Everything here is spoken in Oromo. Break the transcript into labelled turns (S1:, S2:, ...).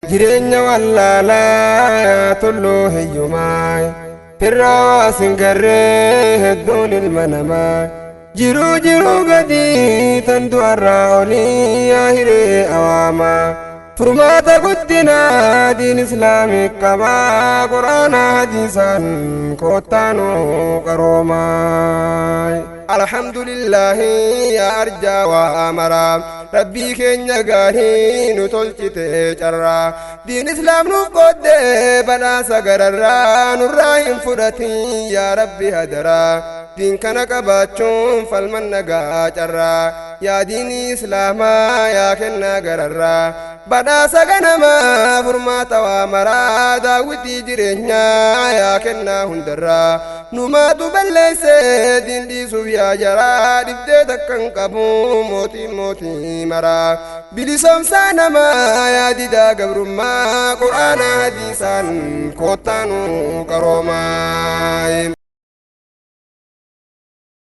S1: Jireenya wallaalaa tulluu hiyyumaa firraa waasin garree hedduun ilma namaa jiruu jiruu gadii tan du'arraa olii yaa hiree awaamaa furmaata guddinaa diin islaamii qabaa quraanaa hadiisaan koottaanuu qaroomaa.
S2: Alhamdulillahi yaa arjaa waa amaraa rabbii keenya gaarii nu tolchite carraa diin islaam nuuf qooddee badhaasa gararraa nurraa hin fudhatin yaa rabbi hadaraa diin kana qabaachuun falman nagaa carraa yaa diinii islaamaa yaa kennaa gararraa badhaasa ganamaa furmaata waa maraa daawwitii jireenyaa yaa kennaa hundarraa numaatu balleeyse diin dhiisuuf yaa jaraa dhibdee takkan qabu mootii mootii maraa bilisoomsaa namaa yaa didaa gabrummaa quraana hadiisaan koottaanuu qaroomaa.